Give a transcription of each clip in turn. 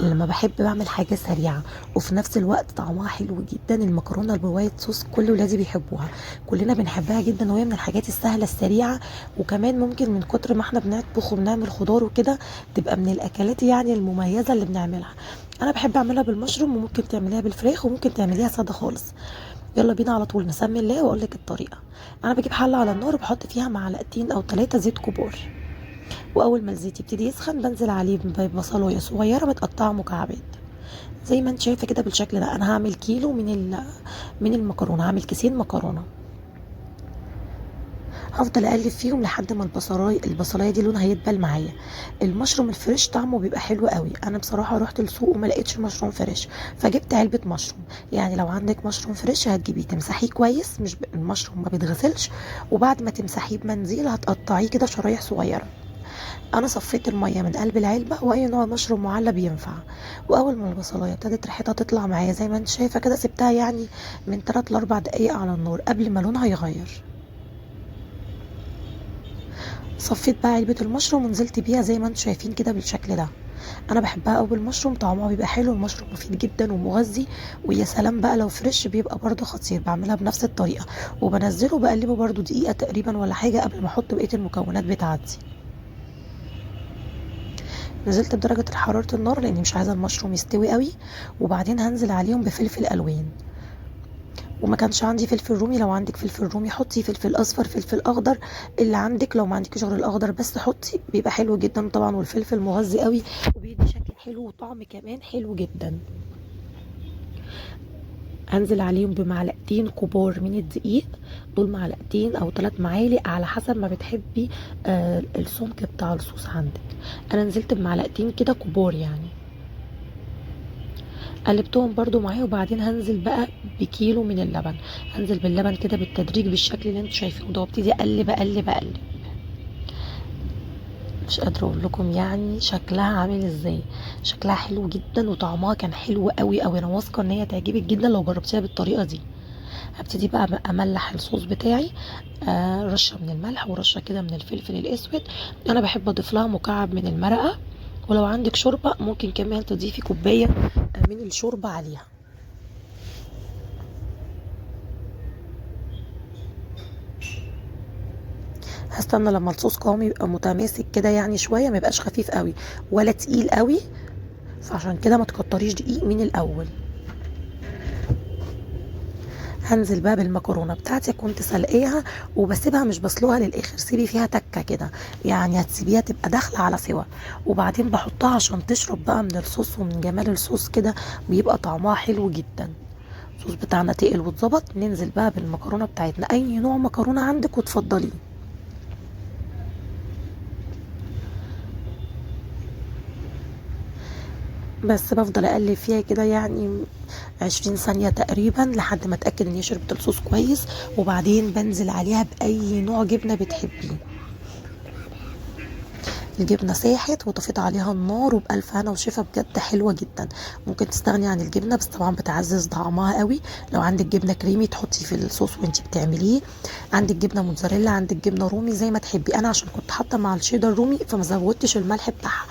لما بحب بعمل حاجة سريعة وفي نفس الوقت طعمها حلو جدا. المكرونه بال white sauce كل ولادي بيحبوها، كلنا بنحبها جدا، وهي من الحاجات السهلة السريعة، وكمان ممكن من كتر ما احنا بنطبخ وبنعمل خضار وكده تبقى من الاكلات يعني المميزة اللي بنعملها. انا بحب اعملها بالمشروم، وممكن تعمليها بالفراخ، وممكن تعمليها ساده خالص. يلا بينا على طول نسمي الله واقول لك الطريقة. انا بجيب حله على النار وبحط فيها معلقتين او 3 زيت كبار، واول ما الزيت يبتدي يسخن بنزل عليه ببصلايه صغيرة متقطعه مكعبات زي ما انت شايفه كده بالشكل ده. انا هعمل كيلو من المكرونه، هعمل كيسين مكرونه، هفضل اقلب فيهم لحد ما البصلايه دي لونها يدبل معايا. المشروم ال fresh طعمه بيبقى حلو قوي. انا بصراحة رحت السوق وما لقيتش مشروم fresh، فجبت علبة مشروم. يعني لو عندك مشروم fresh هتجيبيه تمسحيه كويس، مش المشروم ما بيتغسلش، وبعد ما تمسحيه بمنديل هتقطعيه كده شرايح صغيرة. انا صفيت المية من قلب العلبة، واي نوع مشروم معلب ينفع. واول ما البصلايه ابتدت ريحتها تطلع معايا زي ما انت شايفه كده، سبتها يعني من 3 ل 4 دقايق على النار قبل ما لونها يغير. صفيت بقى علبة المشروم ونزلت بيها زي ما انتم شايفين كده بالشكل ده. انا بحبها قوي بالمشروم، طعمها بيبقى حلو، المشروم مفيد جدا ومغذي، ويا سلام بقى لو fresh بيبقى برده خطير. بعملها بنفس الطريقة وبنزله بقلبه برده دقيقة تقريبا ولا حاجة قبل ما احط بقية المكونات بتاعتي. نزلت بدرجة حرارة النار لاني مش عايزه المشروم يستوي قوي. وبعدين هنزل عليهم بفلفل الوان، وما كانش عندي فلفل رومي، لو عندك فلفل رومي حطي، فلفل اصفر، فلفل اخضر، اللي عندك. لو ما عندكيش غير الاخضر بس حطي، بيبقى حلو جدا طبعا. والفلفل مغذي قوي وبيدي شكل حلو وطعم كمان حلو جدا. هنزل عليهم بمعلقتين كبار من الدقيق، دول معلقتين او 3 معالق على حسب ما بتحبي السمك بتاع الصوص عندك. انا نزلت بمعلقتين كده كبار يعني، قلبتهم برضو معايا. وبعدين هنزل بقى بكيلو من اللبن، هنزل باللبن كده بالتدريج بالشكل اللي انتوا شايفينه ده، وابتدي اقلب اقلب اقلب. مش قادرة اقول لكم يعني شكلها عامل ازاي، شكلها حلو جدا وطعمها كان حلو قوي قوي. انا واثقة ان هي تعجبك جدا لو جربتيها بالطريقة دي. هبتدي بقى املح الصوص بتاعي، رشه من الملح ورشه كده من الفلفل الاسود. انا بحب اضيف لها مكعب من المرقه، ولو عندك شوربة ممكن كمان تضيفي كوباية من الشوربة عليها. هستنى لما الصوص قوامي يبقى متماسك كده يعني شوية، ما يبقاش خفيف قوي ولا تقيل قوي، فعشان كده ما تكتريش دقيق من الاول. هنزل بقى بالمكرونه بتاعتي، كنت سلقاها وبسيبها مش بسلقها للاخر، سيبي فيها تكه كده يعني، هتسيبيها تبقى داخله على سوا، وبعدين بحطها عشان تشرب بقى من الصوص ومن جمال الصوص كده، بيبقى طعمها حلو جدا. الصوص بتاعنا تقل واتظبط. ننزل بقى بالمكرونه بتاعتنا، اي نوع مكرونه عندك وتفضليه. بس بفضل اقلب فيها كده يعني 20 ثانية تقريبا لحد ما اتأكد ان هي شربت الصوص كويس، وبعدين بنزل عليها بأي نوع جبنة بتحبيه. الجبنة ساحت وطفيت عليها النار، وبألف هنا وشفا، بجد حلوة جدا. ممكن تستغني عن الجبنة بس طبعا بتعزز طعمها قوي. لو عندك جبنة كريمي تحطي في الصوص وانتي بتعمليه، عندك جبنة موتزاريلا، عندك جبنة رومي، زي ما تحبي. انا عشان كنت حاطة مع الشيدر رومي فما زودتش الملح بتاعها.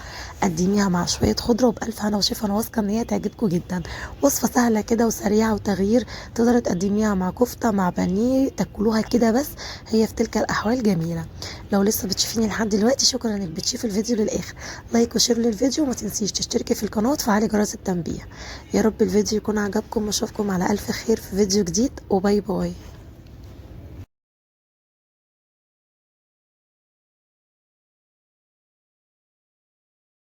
قدميها مع شوية خضرة وبألف هنا وشفا. انا واثقة ان هي تعجبكم جدا. وصفة سهلة كده وسريعة وتغيير، تقدري تقدميها مع كفتة مع بانيه، تاكلوها كده بس، هي في تلك الأحوال جميلة. لو لسه بتشوفيني لحد دلوقتي شكرا انك بتشوفي الفيديو للآخر، like و share للفيديو، وما تنسيش تشتركي في القناة وتفعلي جرس التنبيه. يا رب الفيديو يكون عجبكم، واشوفكم على ألف خير في فيديو جديد، و bye bye.